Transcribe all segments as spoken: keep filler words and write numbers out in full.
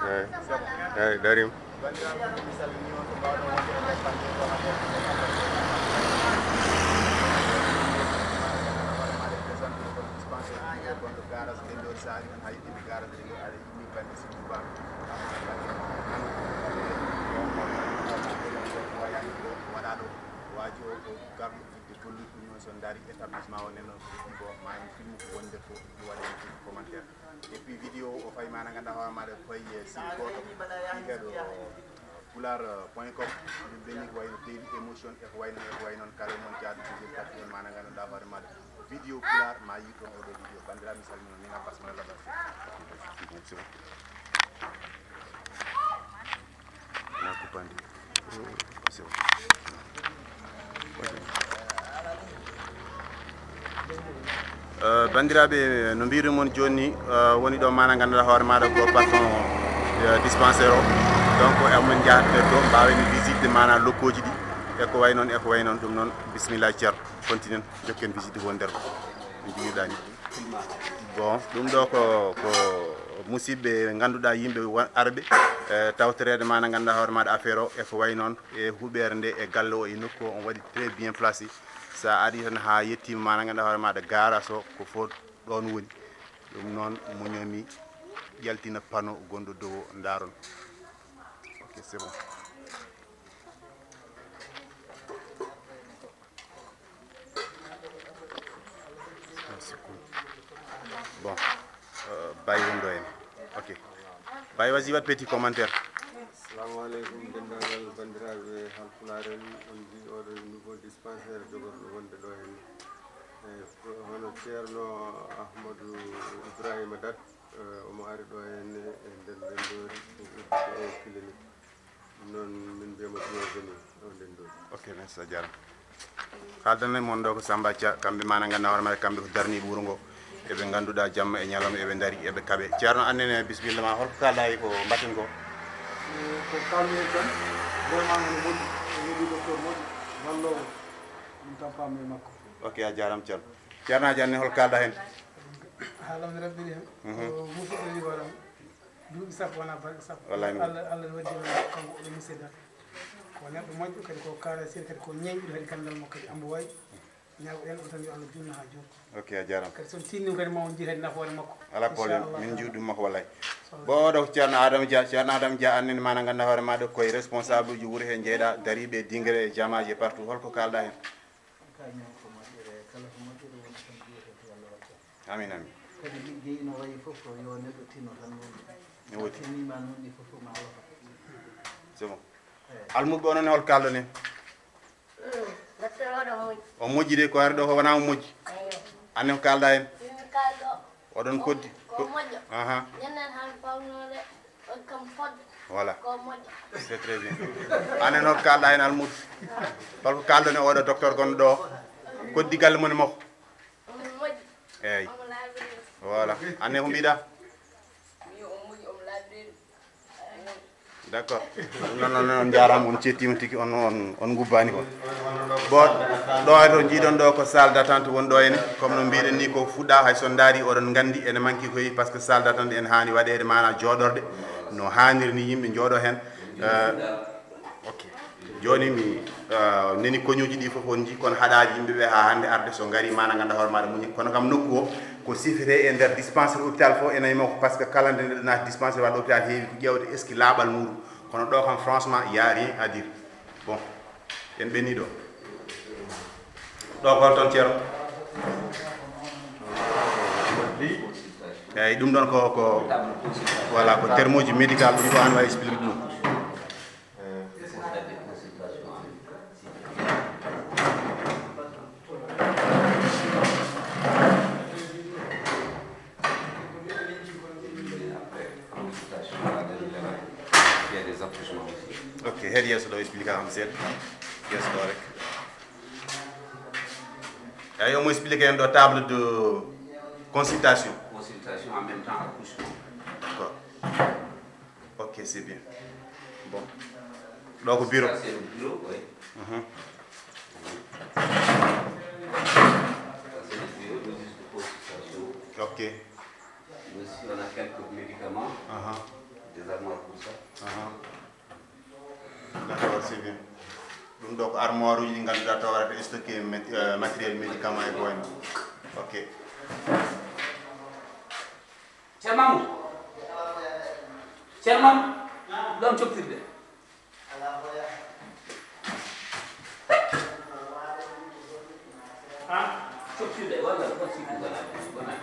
Eyi, eyi, darima. Bandiraɓe, mi salmini on, so mbawɗon wonde e nder bannge ɗo hannde. Dispensaire gonɗo garage Dendori, so ari on haydini garage Dendori, aɗa yiɗi bannge Sidi Ba. Waɗa ɗo waaji o ko garɗo yidde gollude, ɗum noon so ndaari établissement o nen noon ko ɗum ɗo ma en filme ko wonde ko ɗum waɗa en commentaire. Et puis vidéo o fayi mana ganduɗa hoore maɗa koye site goto biyeteɗo pular point com. Ɗum ɓenni ko wayno daily émotion e ko wayno e ko way noon kala mon jaado deuxième partie on mana ganduɗa hoore maɗa vidéo pular ma yiɗ ɗon oɗo vidéo. Bandiraɓe mi salmino min Abbas Mala Labas. Bandiraɓe, no mbiɗen mon joni ni, woni ɗo mana ganduɗa hoore maɗa ko patron dispensaire o. Donc emin jahata nder ɗo mbawen visite mana lokkoji ɗi e ko way noon e ko way noon. Ɗum noon bisimilla ceerno, continuen jokken visite ko nder ko joguiɗa ni. Bon, ɗum ɗo ko ko musidɓe ganduɗa yimɓe arɓe tawtoreede mana ganduɗa hoore maɗa affaire o e ko way noon e huɓere nde e galle o e nokku o on waɗi très bien placé. Sa ari tan ha yettima mana ganduɗa hoore maɗa garage o ko fof ɗon woni. Ɗum noon muñomi ƴaltina pano gonɗo dow o ndaron. Ok, c'est bon. Bon, bayi wonɗo en. Ok. Bayi wasi wat petit commentaire. Assalamu aleykum denndaangal banndiraaɓe halpulaar en, on mbi oɗo nouveau dispensaire jogorɗo wonde ɗo henne. Hono ceerno Ahmadou Ibrahima Dat omo ari ɗo henne e nder ndenndoori ko udditi o clinique. Noon min mbiyamo bienvenue o nden ɗo. Ok, merci a jarama. Kaldanen mon ɗo ko Samba Thia, kamɓe mana ganduɗa hoore maɓɓe kamɓe ko darniɓe wuuro ngo. Eɓe ganduɗa jamma e ñalawma eɓe daari eɓe kaaɓe. Ceerno annene bisimilla ma, holko kalɗa e ko mbatten ko? Ko kalmi en tan vraiment ene moƴƴi, en heeɓi docteur moƴƴo wallowo min tampama e makko. Ok, a jarama ceerno. Ceerno aji anne holko kalɗa hen? Haalam ne rabbiri hen ko musidɗo wi hoorema. Duuɓi sappo wona balɗe sappo. Wallay no. Allah Allah ne waddi men kanko oɗo musidɗo. Ko neɗɗo moƴƴo kadi ko caractère kadi ko ñeñɗuɗo kadi gandal makko kadi ambo wayi. Ñaagoɗen on tan yo Allah junno ha jooɗi. Ok a jarama. Kadi son tinnima kadi ma on jii kadi nafoore makko. Ala problème min jii ɗum makko wallay. Bon oɗo ko ceerno Adama Dia, ceerno Adama Dia annene mana ganduɗa hoore maɗa koye responsable uji wuuro he jeyɗa dariɓe e dingre e jamaji e partout holko kalɗa hen? Ka ñaw ko moƴƴere kala ko moƴƴere woni tan ƴeewte ko Allah waɗata. Amin amin. Kadi liggey no wayi fof ko yo neɗɗo tino tan woni. No wodi. Tinima noon ɗi fof ma lofa. C'est bon. Almuɓɓe onon hol kalɗon en? Docteur oɗo moƴƴi. O moƴƴi de ko ari ɗo ko wona o moƴƴi. Anne ko kalɗa en? Min kalɗo. Oɗon koddi. Ko moƴƴo. Aha. Ñannen han fawnore. Voilà. C'est très bien. Anen hol kalɗa hen Almuudu? Holko kalɗon e oɗo docteur gonɗo ɗo? Koddi galle mon e makko? Eyyi. Voilà. Anne ko mbiɗa? D'accord. Ɗum noon on jarama on cettima tigui on on on gubbani ko. Bon, ɗo to jiiɗon ɗo ko salle d'attente woni ɗo henne, comme no mbiɗen ni ko fuɗɗa hay son daari oɗon gandi ene manque koye par ce que salle d'attente ene hani waɗede mana jooɗorde no haniri ni yimɓe jooɗo hen. Ok. Joni mi neni koñuji ɗi foof on jii kono haɗaji yimɓeɓe ha hande arde so gari mana ganda hoore maɗa muñi kono kam nokku o ko sifete e nder dispensaire hôpital foof ene e makko par ce que kala nde neɗɗo naati dispensaire walla hôpital heewi ko ƴewte est ce que laaɓal muɗum. Kono ɗo kam franchement y a rien à dire. Bon, en ɓenni ɗo. Ɗo ko hol toon ceerno? Eyyi ɗum ɗon ko ko voilà ko terme uji médical ɗum ko an wawi explique ɗum. Ok, head yeeso ɗo explique am seeɗa. Yeeso ɗo rek. Eyi omo explique en ɗo table de consultation. Consultation en même temps accouchement. D'accord. Ok, c'est bien. Bon. Donc bureau. Ça, c'est le bureau, oui. Mhm. Ça, c'est le bureau, le registre de consultation. Ok. Aussi, on a quelques médicaments. Aha. De Aha. D'accord, c'est bien. Ɗum ɗo ko armoire uji ɗi ngannduɗaa taw waɗata stocké mét- euh, matériel médicament e ko wayno. Ok. Ceerno Mamoudou. Ceerno Mamoudou. Ɗon coftirde. Ha? Coftirde walla ko sifugala wona.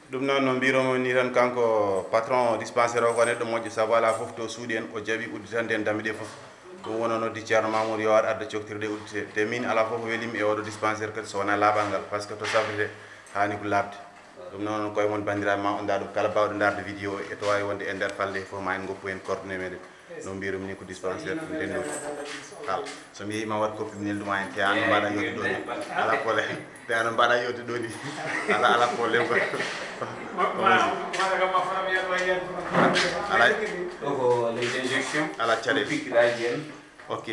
Ɗum noon no mbiiromo ni tan, kanko patron dispensaire o ko neɗɗo moƴƴo, sabu alaa fof to suuɗi en o jaɓi udditande en dame ɗe fof. Ɗum wonoo noddi Ceerno Mamoudou yo ar adda coktirɗe uddite, te min alaa fof ko welimmi e oɗo dispensaire kadi so wonaa laaɓal ngal, par ce que to safrete haani ko laaɓde. Ɗum noon koye mon banndiraaɓe ma on ndaa ɗum, kala baawɗo ndaarde vidéo o e to waawi wonde e nder falde he fof ma en ngoppu heen coordonnées meɗen. No mbirum ni ko dispensaire ɗum denno. Ha so mi yehi ma waɗ copie mi neldu ma heen, te an mbaɗa yodde ɗo ni. Alaa problème. Te an mbaɗa yodde ɗo ni. Alaa alaa problème quoi. Alaa ɗo ko les injections. Alaa caɗeele. Piqûre aji en. Ok.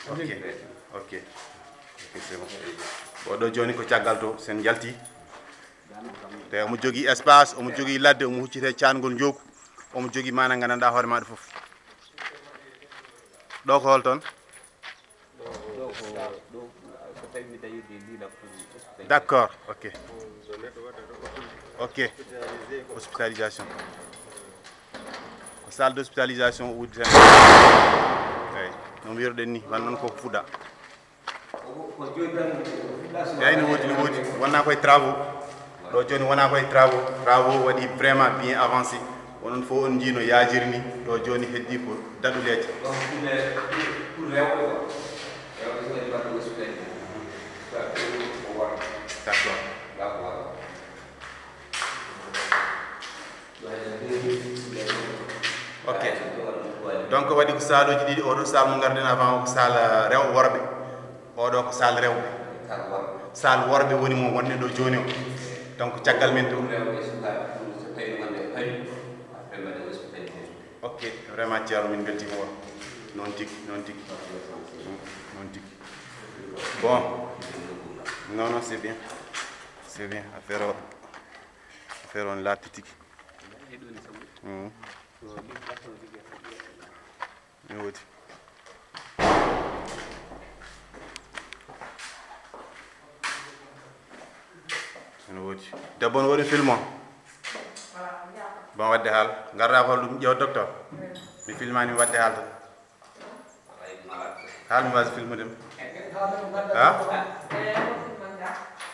Ok. Ok. Ok, c'est bon. Bon, ɗo jooni ko caggal to sen njalti. Te omo jogii espace, omo jogii ladde, omo hucciti e caangol njoogu, omo jogii maana nganndanɗaa hoore maaɗa fof. Ɗo ko hol toon? D'accord, ok. Ok. Hospitalisation. Ko salle d'hospitalisation o udditani. Eyi, no mbiruɗen ni, wan noon koko fuɗɗa. Eyi, no woodi, no woodi. Wonaa koye travaux. Ɗo jooni wonaa koye travaux. Travaux waɗi vraiment bien avancé. Onon fof on njii no yaajiri ni. Ɗo jooni heddii ko daɗuleeje. D'accord. Ok. Donc waɗi ko saaluuji ɗiɗi, oɗo saal mo ngarɗen avant o ko saal rewɓe worɓe, oɗo ko saal rewɓe. Saal worɓe woni mo wonde ɗo jooni o. Donc caggal min ɗum. Ok, vraiment Ceerno min beltima on. Noon tigi, noon tigi. Noon tigi. Bon. Non, non, c'est bien. C'est bien. Affaire o. Affaire on laatti tigi. Ene woodi. Ene woodi. Debbo no waɗi film o. Bon, waɗde haal. Ngarɗa ko ɗum ƴeewa docteur. Mi filmani mi waɗde haal tan. Haal mi waasi filmude mi. Ha?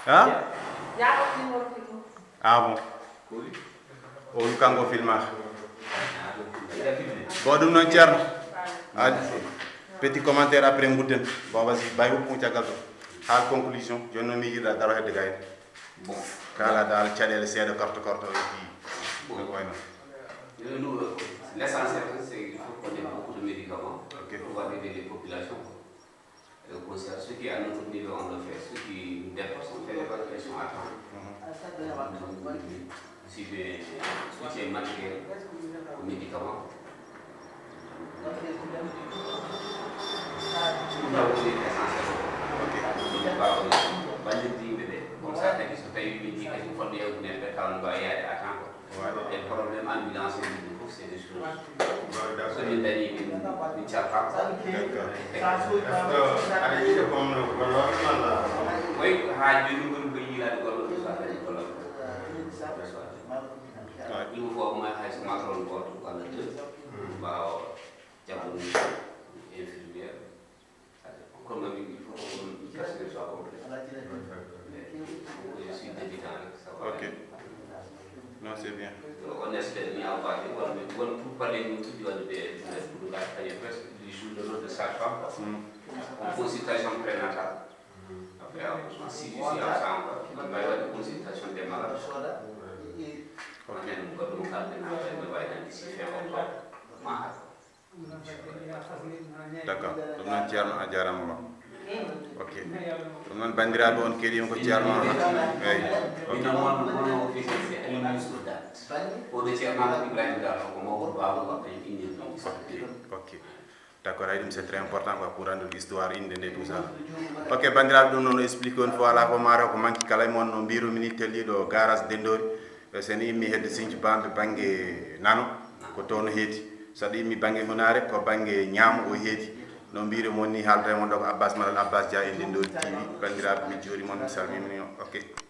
Ha? Ah bon. O wi kanko filmaka. Bon, ɗum noon Ceerno. Petit commentaire après ngudden. Bon, vas-y, bay hukum caggal to. Haal conclusion, jooni noon miijiɗa daro hedde gayde. Bon. Kala dal caɗeele seeɗa korto korto e fii. Bon. Ko wayno. L'essentiel, c'est qu'il faut qu'on ait beaucoup de médicaments pour aider les populations. Et au contraire, ce qui est à notre niveau, on le fait. Ce qui nous dépasse, on fait l'évacuation à temps. Aussi bien soutien matériel aux médicaments. Ɗum ɗo woni essentiel. Ballirde yimɓe ɓe. Comme ça, kadi so tawi min jii kadi fodde yawtude en ɓe tawa no mbawi yaade à temps. E problème ambulance en ɗum fof c'est des choses. So min dañi min min calta. Aɗa yiɗi comme no gollooɓe walla? Oui, ha joni woni ko yiilaade gollooɓe so a dañi gollooɓe. Il faut au moins hay so matron goto walla deux mbawa jabbude infirmière. Comme on dit, il faut que le personnel soit complet. Je suis débutant, ça va. Ok. Non, c'est bien. On espère bien avoir des bonnes, bonnes pour parler nous tout du de pour nous gagner presque du jour de l'autre de sage-femme. En consultation prénatale. Après, si je suis absent, on va avoir une consultation des malades. On a une bonne carte de malade, on va identifier encore. D'accord. Ɗum noon Ceerno a jaaraama ba. Ok. Ɗum noon banndiraaɓe on keɗiima ko Ceerno. Eyi. Ok. Oɗo Ceerno Amadou Ibrahima Gallo ko mawɗo baaba makko en innir ɗum. Ok. D'accord, ay ɗum c'est très important quoi, pour rendre l'histoire inde nde tout ça. Ok, bandiraɓe, ɗum noon o explique on fof ala ko maaro ko manque kala e mon no mbirumi ni, telliɗo garage Dendori. Eh, sen immi hedde Sinthiou Bambe banggue nano, ko toon o heedi. Saɗa immi banggue hunare, ko banggue ñaamo o heedi. No mbirumi on ni, haalda e mon ɗo ko Abbas Malal Abbas Dia e Dendori T V. Bandiraɓe, mi juurima on, mi salmini on. Ok.